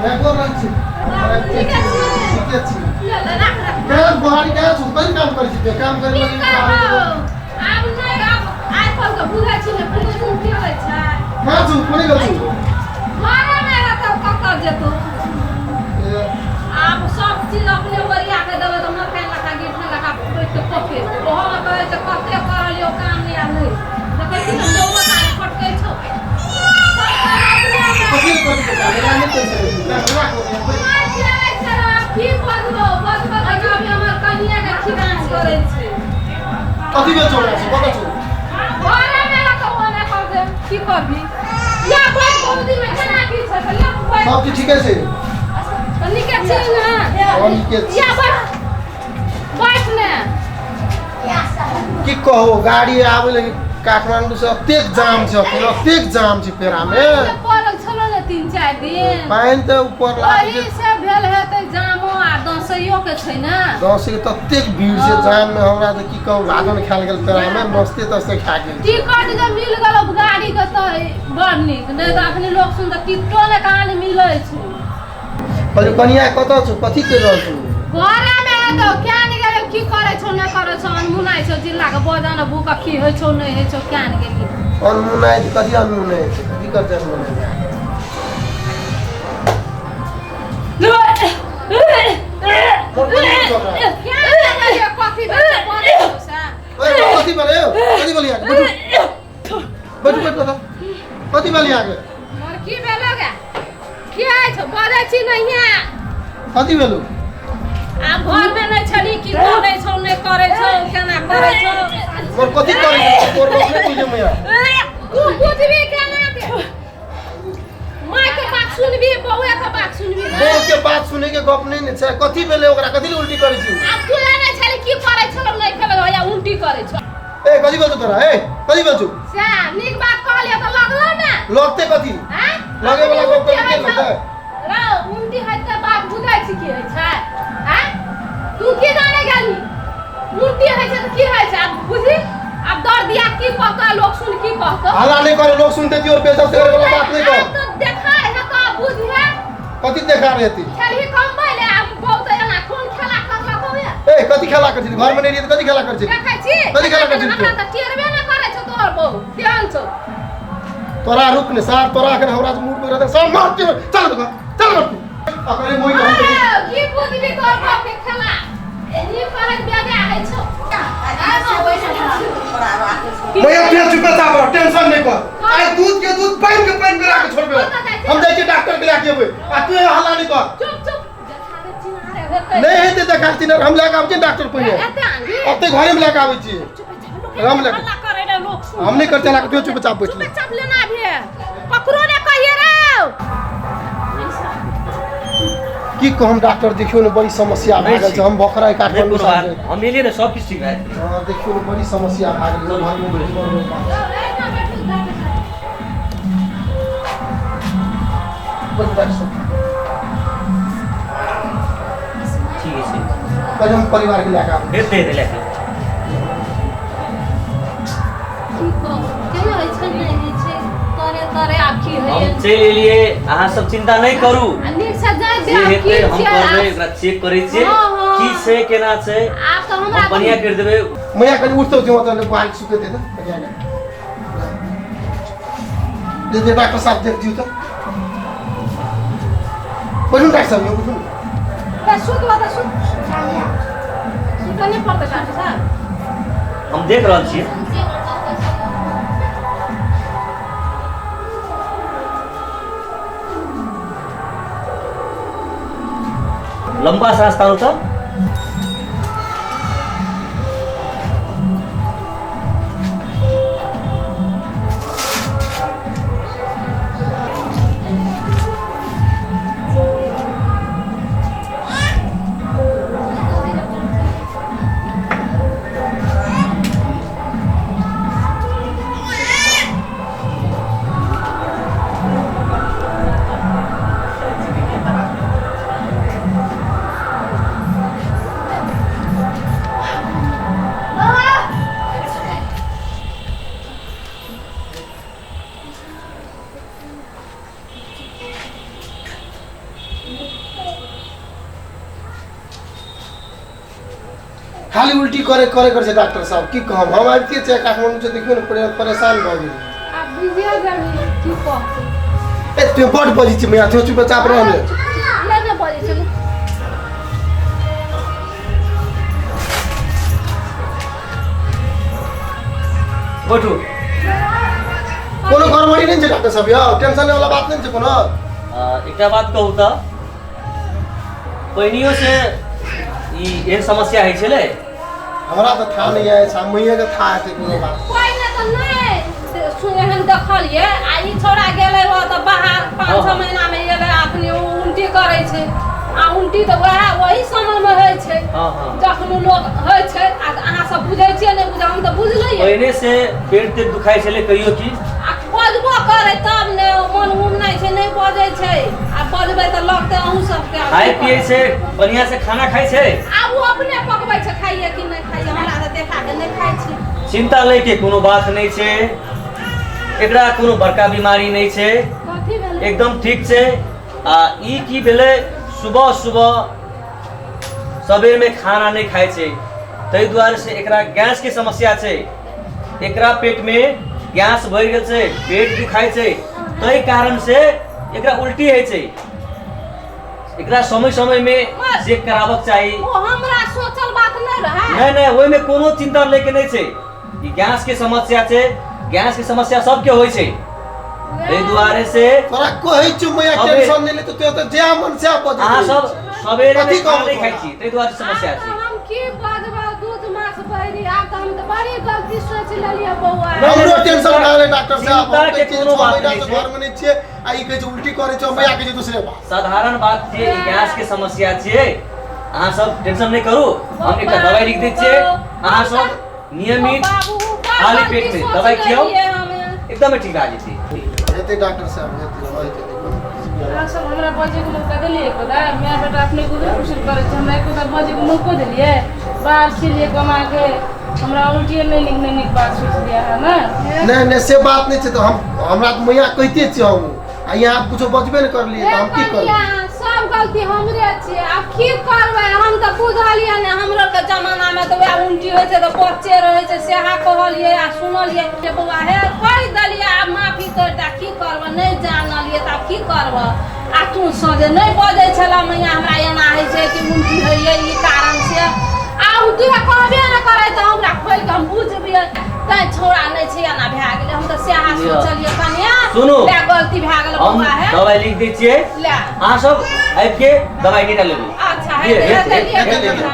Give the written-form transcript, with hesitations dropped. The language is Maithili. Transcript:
मैं गोर रहै छी। नीके छी। ठीके छी। ले ले, राख राख। केना बुहारी केना छौ? कथी काम करै छी? ते काम करै की लगी करबौ? आब नहि, आब आइ काल्हि के बुझै छी ने, कोनो दिन की होइ छै। कहाँ छौ? कोने गेल छौ? घरेमे रहतौ, कतऽ जेतौ? ए, आब सब चीज अपने ओरिया के देबै तऽ मकान लखा गिरथन लखा बैठ के पके ओहोमे कहै छै कते करलियौ काम नहि आब नहि देखै छी ने बौआ तार फटकै छौ सब काम अपने अपने। कथी कथी के काम? एकरा नहि कहि सकै छी। राख, राख, राख। नहि खेलै छै आब की बजबौ बजबौ तऽ अभी हमर कनिया के खिलास करै छै। कथी भेल छौ ओकरा से? कतऽ छौ? घरेमे रहतौ ओने कर दे की करबी या बैठ बहुत दिन में केना की छै तऽ ले बैठ। सब चीज ठीके छै? तऽ नीके छी ने? हँ, नीके छी। या बैठ बैठ ने। की कहू, गाड़ी आबै लगी काठमांडू से अतेक जाम छै, अखन अतेक जाम छै पेरा में। पानि जे पड़ल छलो ने 3-4 दिन। पानि तऽ ऊपर लागै ओही छै। से भेल हेतै जामो आ दसैयो के छै ने। दस के ततेक भीड़ छै जाम में, हमरा तऽ की कहू, भाजन खायल गेल पेरा में, मस्ते तस्ते खा गेल। टिकट जे मिल गेल गाड़ी के तऽ बड़ नीक, नहि तऽ अखनी लोक सुन तऽ टिकटो ने कहाँ ने मिलै छै। कहलियै कनिया कतऽ छौ? कथी करि रहल छौ? घरे में हेतौ, क्या ने गेलै, की करै छौ नहि करै छौ, अनमुनाइ छौ जिल्ला के बजन भूख की होइ छौ नहि होइ छौ, क्या ने गेली। अनमुनाइ छै, कथी अनमुनाइ छै? कथी करतै अनमुनाइ? मोर कथी भेल छौ ओकरा? क्या ने गेलियै, कथी भेल छौ, बजै छौ से। ओए, कथी भेलै यौ? कथी भेलै अहाँके? बैठू बैठू बैठू तऽ। कथी भेलै अहाँके? मोर की भेलो गे? की होइ छौ? बजै छी नहिये। कथी भेलौ? आब घरमे नहि छली, की करै छौ नहि करै छौ, केना करै छौ? मोर कथी करै छौ? तोर गप नहि बुझै मैया। तू बुझबी केना के? माय के बात सुनबी, बौआ के बात सुनबी ने? बहू के बात सुने के गप नहीं ने छै। कथी भेलै ओकरा? कथी लए उल्टी करै छी? आब तू एने छली, की करै छलौ नहि खेलै होया उल्टी करै छौ। ए, कथी भेल छौ तोरा? ए, कथी भेल छौ? सएह नीक बात कहलियै तऽ लगलौ ने? लगते कथी? आँय? लगे वाला गप उल्टी करै होइ के छौ। लगतै? रौ, उल्टी होइ तऽ बात बुझै छी की होइ छै? आँय? तू की जाने गेली? उल्टी होइ छै तऽ की होइ छै? आब बुझी? आब दर्द दिया की कहतौ, लोक सुन की कहतौ? हल्ला नहीं करे, लोग सुनते थी और बेइज्जत करे वाला बात नहीं कर। आब तऽ देखा हेतौ, बुझिहे। कथी देखा रहे थी? खेलही कमबै ले आब बहुत एना कोन खेला करलकौ ये? ए, कथी खेला कर छी? घर में नहीं रही तऽ कथी खेला कर छी? देखै छी? कथी खेला कर छी? हमरा तऽ टेरबे ने करै छौ तोहर बहू, केहन छौ? तोरा रुक ने सार, तोरा अखन हमरा से मूड में रहते सब मार के चल दुकान चल घर तू। अकरे मोई हम अरे, की बुझबी तोहर बाप के खेला? नीक कहैत बेजा होइ छौ। भैया तू चुप चाप रह, टेंशन नहीं कर। आइ दूध के दूध पानि के पानि मिला के छोड़बे। हम जाइ छी डॉक्टर के लए के अबै आ तू हल्ला नहीं कर। चुप चुप, देखा दे चिन्हारे हेतै। नहीं हेतै देखा चिन्हार, हम लए के आबै छी डॉक्टर पहिने। एते आनबी? ओते घरे में लए के आबै छी। हम लए के- हल्ला करै रे लोक सुन। हम नहीं करते हल्ला, तू चुपचाप बैठ ले। चुपचाप लेना भी है, ककरो ने कहिए रे। की कहम डॉक्टर, देखियौ ने बड़ी समस्या भए गेल छै। हम बखरा नहि काठमांडू कोनो से बात, आबै। हम एलियै ने सब किछु ठीक भए जेतै। हँ, देखियौ ने बड़ी समस्या भए गेल घरमे। बैठू डॉक्टर साहब। ठीक छै। पहिले हम परिवारके लए कऽ आबै। हेतै हेतै लए कऽ। की कहू, केना होइ छै नहि होइ छै, तरे तरे आब की हम होइए। चलि एलियै, अहाँ सब चिंता नहि करू। आ नीक से जाय जे दे, आब हेतै की हम छियै करबै, आब। ओकरा चेक करै छियै हँ, हँ। की छै केना छै। आब तऽ हम हमरा बढ़िआँ करि देबै। मैया कनि उठतौ तऽ बाइक सुते दे तऽ कनिया के दे दे। डॉक्टर साहब देख दियौ तऽ। बैठू डॉक्टर साहब, यौ बैठू। तऽ सुतबो तऽ सुत, सुतऽ नहि पड़तै डॉक्टर साहब? हम देख रहल छियै। लम्बा साँस तानू तऽ। खाली उल्टी करे करे करे छै डॉक्टर साहब की कहब हम आबिते छियै काठमांडू से देखियौ ने परेशान भऽ गेलियै। आब बुझिए गेलियै की कहतै। ए तू बड बजै छी मैया, तू चुपचाप रह ने। नहि नहि बजै छै। बैठू। कोनो गड़बड़ी नहि छै डॉक्टर साहब यौ, टेंशन वाला बात नहि छै कोनो। एकटा बात कहू तऽ पहिनियो से ई एहन समस्या होइ छलै? हमरा तऽ था नहि अछि, आ मैयाके था हेतै कोनो बात। पहिने तऽ नहि एहन देखलियै, आ ई छौड़ा गेलै रह तऽ बाहर 5-6 महीना मे एलै, अपने ओ उल्टी करै छै, आ उल्टी तऽ वएह ओही समय मे होइ छै जखन लोक होइ छै। आ अहाँ सब बुझै छियै नहि बुझै, हम तऽ बुझलियै। पहिने से पेट तेट दुखाइ छलै कहियो की? आ बजबो करै तब ने, मन उमनाइ छै, नहि बजै छै, आ बजबै तऽ लगतै अहूँ सबके। खाइ पियै छै बढ़िया से खाना खाइ छै? आब ओ अपने पकबै छै, खाइए कि नहि खाइए, हमरा तऽ देखा के नहि खाइ छै। चिंता लै के कोनो बात नहि छै, एकरा कोनो बड़का बीमारी नहि छै, कथी भेलै? एकदम ठीक छै। आ ई की भेलै, सुबह सुबह सबेर में खाना नहि खाइ छै, ताहि दुआरे से एकरा गैस के समस्या छै, एकरा पेट में गैस भरि गेल छै, पेट दुखाइ छै, ताहि कारण से एकरा उल्टी होइ छै। एकरा समय समय में चेक कराबक चाही। ओ हमरा सोचल बात नहि रहै। नहि नहि, ओहिमे कोनो चिंता लैके नहि छै। ई गैस के समस्या छै, गैस के समस्या सबके होइ छै, ताहि दुआरे से तोरा कहै छियौ मैया टेंशन नहि ले, तऽ तू तऽ जे मन से बजैत अहाँ रहै सब छी। सवेरे कथी में खाना कहब नहि खाइ तोरा? छी, ताहि दुआरे समस्या आब छै। तऽ हम की बजबै, दूध माछ बहरी, आब तऽ हम तऽ बड़ी गलती सोचि लेलियै बौआ। हमरो टेंशन भए गेलै डॉक्टर साहब, चिंता हम के कहै छियै कोनो 6 बात महीना नहि से छै। घर में नहि छियै, आ ई कहै छै उल्टी करै छै, मैया कहै छै दूसरे बात। साधारण बात छियै, ई गैस के समस्या छियै, अहाँ सब टेंशन नहि करू। हम एकटा दवाइ लिख दै छियै, अहाँ सब नियमित बाबू, बड़ खाली गलती पेट में सोचि दवाइ खियाउ, लेलियै हमे। एकदमे ठीक भए जेतै। हेतै डॉक्टर साहब, हेतै, भऽ जेतै कोनो बात। अहाँ सब हमरा बजैके मौका देलियै एको दा? माय बेटा अपने गुजर गुसर करै छै, हमरा एको दा बजैके मौको देलियै? बाहर से लिए कमा के हमरा उल्टिए नहि नीक नहि नीक बात सोचि दिया है ने। नहि नहि, से बात नहि छै, तऽ हम हमरा तऽ मैया कहिते छियै हम, आ यहाँ कुछो बजबे नहि करलियै तऽ हम की करबै? सब गलती हमरे छियै, आब की करबै, हम तऽ बुझलियै ने, हमरो के जमाना में तऽ वएह उल्टी होइ छै तऽ बच्चे रहै छै, सएह कहलियै आ सुनलियै जे बौआ हे कहि देलियै, आब माफी करि दे, की करबै, नहि जानलियै तऽ आब की करबै। आ तू सजे नहि बजै छलऽ मैया, हमरा एना होइ छै कि उल्टी होइए ई कारण से, आ ओ तू कहबे नहि करै तऽ हमरा खोलि कऽ हम बुझबियै, तैं छौड़ा नहि छै एना भए गेलै। हम तऽ सएह लिअ। सोचलियै कनिया, सुनू। लए गलती भए गेल हम बौआ हे, दवाइ लिख दै छियै, लए अहाँ सब आबि के दवाइ नहि लेबै। अच्छा लिअ, हेतै, हेतै, हेतै, हेतै, हेतै।